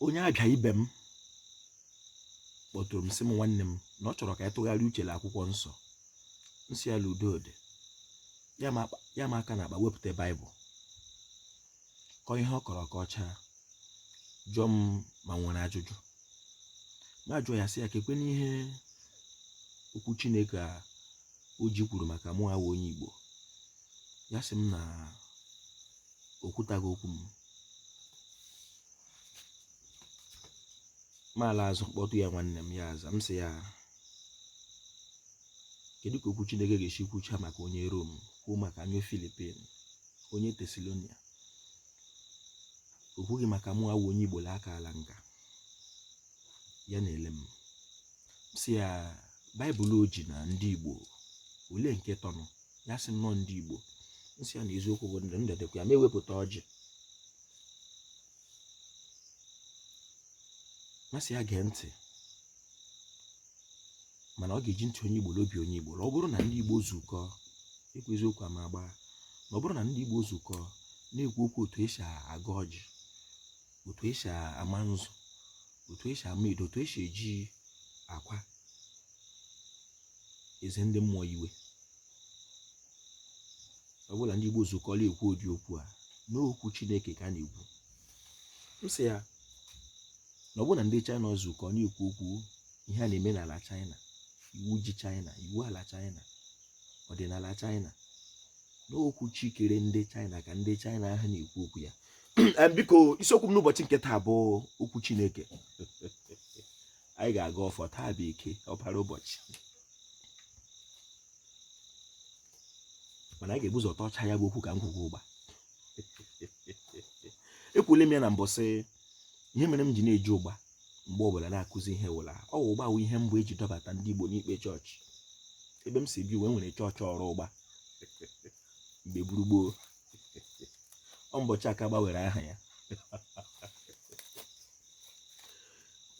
Onye Abịa ibe m kpọtụrụ m sị m, nwanne m, na ọ chọrọ ka anyị tụgharịa uche akwụkwọ nsọ. M sị ya udo dị. Ya ma aka na akpa wepụta Baịbụl, kọọ ihe ọ kọrọ ka ọ chaa, jụọ m ma nwere ajụjụ. Ma jụọ ya sị ya kekwe n'ihe okwu Chineke a o ji kwuru maka mụ awa onye Igbo. Ya sị m na o kwutaghị okwu m. Ma ala azụ kpọtụ ya nwanne m, ya aza. M sị ya kedu ka okwu Chineke ga-esi kwucha maka onye Rom, kwuo maka onye Filipin, onye Tesalonia, o kwughị maka mụ awa onye Igbo aka ala nka. Ya na-ele m, sị ya Baịbụl o ji na ndị Igbo olee nke tọnụ? Ya sị nnọọ ndị Igbo. M sị ya na eziokwu bụ ndụ ndụ dịkwa ya. Ma ewepụta ọjị, masị ya gee ntị, mana ọ ga-eji ntị onye Igbo n'obi onye Igbo. Ọ bụrụ na ndị Igbo zukọ ekwu eziokwu ama agba, na ọ bụrụ na ndị Igbo zukọ na-ekwu okwu otu esi agọ ọjị, otu esi ama nzu, otu esi ama edo, otu esi eji akwa eze ndị mmụọ iwe, ọ bụla ndị Igbo zukọla ekwu ụdị okwu a, n'okwu Chineke ka a na-ekwu. M sị ya na ọ bụrụ na ndị China zukọ na-ekwu okwu ihe a na-eme n'ala China, iwu ji China, iwu ala China, ọdịnala China, n'okwu chi kere ndị China ka ndị China ahụ na-ekwu okwu ya. Biko, isiokwu m n'ụbọchị nke taa bụ okwu Chineke. Anyị ga-aga ọfọ taa bụ eke ọbara ụbọchị, mana anyị ga-ebu ụzọ tọcha ya bụ okwu ka ngwugwu ụgba. Ekwule m ya na mbụ sị ihe mere m ji na-eji ụgba mgbe ọbụla na-akụzi ihe wụla ọ wụ ụgba wụ ihe mbụ eji dọbata ndị Igbo n'ikpe chọọchị. Ebe m si bi wee nwere chọọchị ọrụ ụgba mgbe gburu gboo, ọ mbọchị aka gbanwere aha ya.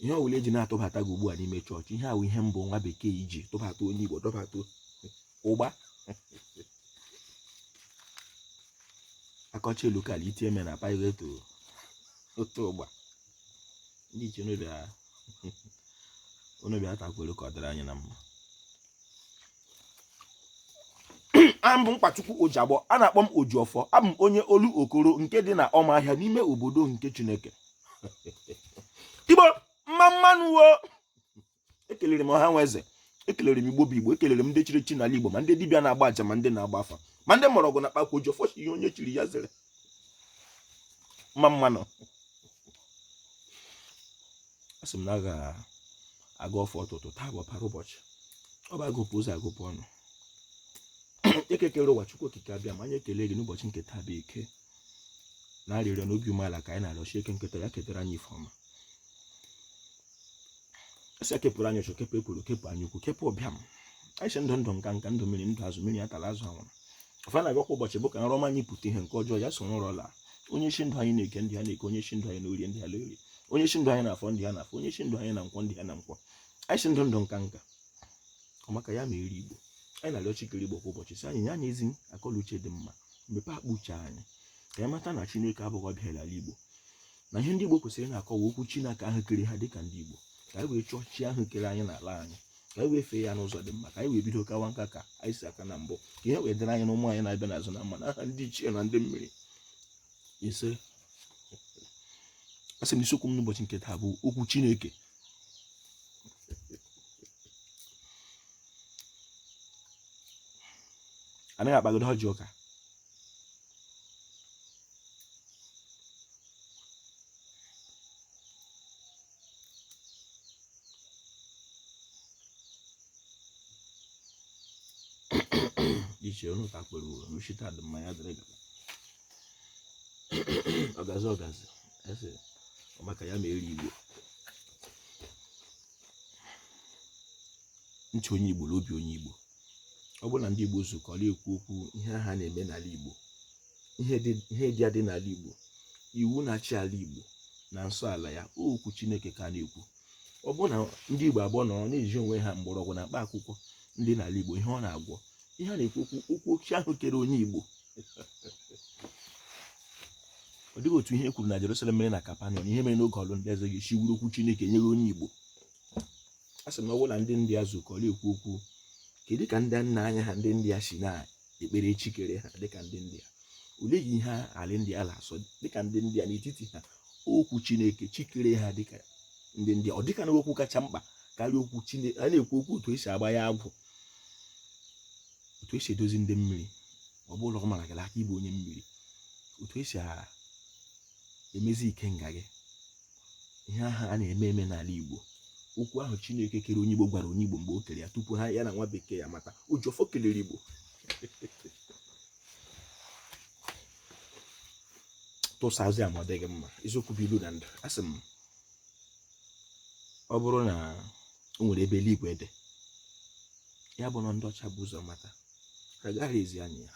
Ihe ọbụla eji na-atụbata gị ugbu a n'ime chọọchị, ihe awụ ihe mbụ nwa bekee iji tụbata onye Igbo, dọbata ụgba. Akọcha elu kala itie eme na paịleto otu ụgba. Ndị iche unu bịa takwere ka ọ dịrị anyị na mma. Abụ m Mkpachukwu Ojiagbọ, a na-akpọ m Ojiọfọ. Abụ m onye olu okoro nke dị na Ọmahịa n'ime obodo nke Chineke. Igbo mma mmanụ wo. Ekelere m ọha nwe eze, ekelere m Igbo bụ Igbo, ekelere m ndị chiri chi n'ala Igbo, ma ndị dibịa na-agba aja, ma ndị na-agba afa, ma ndị mgbọrọgwụ na mkpa akwụkwọ. Ojiọfọ ihe onye chiri ya zere. Mma mmanụ. Asị m na a ga-aga ọfọ ụtụtụ taa bụ ọbara ụbọchị, ọ bụ agụpụ ụzọ agụpụ ọnụ. Eke kere ụwa, Chukwu okike abịa ma anyị ekele gị n'ụbọchị nke taa bụ eke, na arịrịọ n'obi umeala ka anyị na-arịọchi eke nketa ya ketara anyị ife ọma. Asị ya kepụrụ anyị ọchụ, kepụ ekwuru, kepụ anyị ukwu, kepụ ụbịam. Anyị sị ndụ ndụ nka nka, ndụ mmiri ndụ azụ, mmiri atala azụ anwụrụ. Ọfa na-abịakwa ụbọchị bụ ka nrọ ọma anyị pụta ihe, nke ọjọọ ya so nrọ laa. Onye shi ndụ anyị na-eke ndị ya na-eke, onye shi ndụ anyị na orie ndị ya na orie, onye shi ndụ anyị na-afọ ndị ya na-afọ, onye shi ndụ anyị na nkwọ ndị ya na nkwọ. Anyị sị ndụ ndụ nka nka ọmaka ya ma eri Igbo. Anyị na-arịọ Chi kere Igbo kwa ụbọchị sị anyị nye anyị ezi akọla uche dị mma, mmepe akpa uche anyị ka anyị mata na Chineke abụghị ọbịa n'ala Igbo, na ihe ndị Igbo kwesịrị na-akọwa okwu Chineke ahụ kere ha dịka ndị Igbo, ka anyị wee chọọ chi ahụ kere anyị n'ala anyị, ka anyị wee fee ya n'ụzọ dị mma, ka anyị wee bido kawa nka ka anyị si aka na mbụ, ka ihe wee dịrị anyị na ụmụ anyị na-abịa n'azụ na mma, n'aha ndị ichie na ndị mmiri. Ise. Asị m isiokwu m n'ụbọchị nke taa bụ okwu Chineke. Anaghị akpagodo ọjị ụka. Iche unu takpere uru n'uchita dị mma ya dịrị gaba. Ọgazi ọgazi ese maka ya ma eri Igbo. Ntị onye Igbo na obi onye Igbo. Ọ bụrụ na ndị Igbo zukọrọ ekwu okwu ihe ha na-eme n'ala Igbo, ihe dị adị n'ala Igbo, iwu na-achị ala Igbo na nsọ ala ya, okwu Chineke ka a na-ekwu. Ọ bụrụ na ndị Igbo abụọ nọrọ na-eji onwe ha mgbọrọgwụ na mkpa akwụkwọ ndị n'ala Igbo, ihe ọ na-agwọ, ihe a na-ekwu okwu okwu chi ahụ kere onye Igbo. Ọ dịghị otu ihe e kwuru na Jerusalem mere na Kapanọm, ihe mere n'oge ọlụ ndị eze ga-esi wuru okwu Chineke nyere onye Igbo. A sị m na ọ bụrụ na ndị India zukọrọ ekwu okwu, kedu ka ndị nna anya ha ndị India si na-ekpere chi kere ha dịka ndị India? Olee ihe ala India na-asọ dịka ndị India n'etiti ha? Okwu Chineke chi kere ha dịka ndị India, ọ dịka na okwu kacha mkpa karịa okwu Chineke. A na-ekwu okwu otu esi agba ya agwụ, otu esi edozi ndị mmiri, ọ bụrụ ọ mara gị aka ịbụ onye mmiri, otu esi emezi ikenga gị, ihe ahụ a na-eme eme n'ala Igbo. Okwu ahụ Chineke kere onye Igbo gwara onye Igbo mgbe o kere ya, tupu ha ya na nwa bekee ya mata Ojiọfọ kelere Igbo. Tụsazi ya ma ọ dịghị mma. Eziokwu bụ ilu na ndụ. Asị m, ọ bụrụ na o nwere ebe eluigwe dị, ya bụ na ndị ọcha bụ ụzọ mata, ha agaghị ezi anyị ya.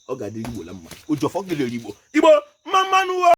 Ọ ga-adịrị Igbo la mma. Ojiọfọ kelere Igbo. Igbo mma mma nụ.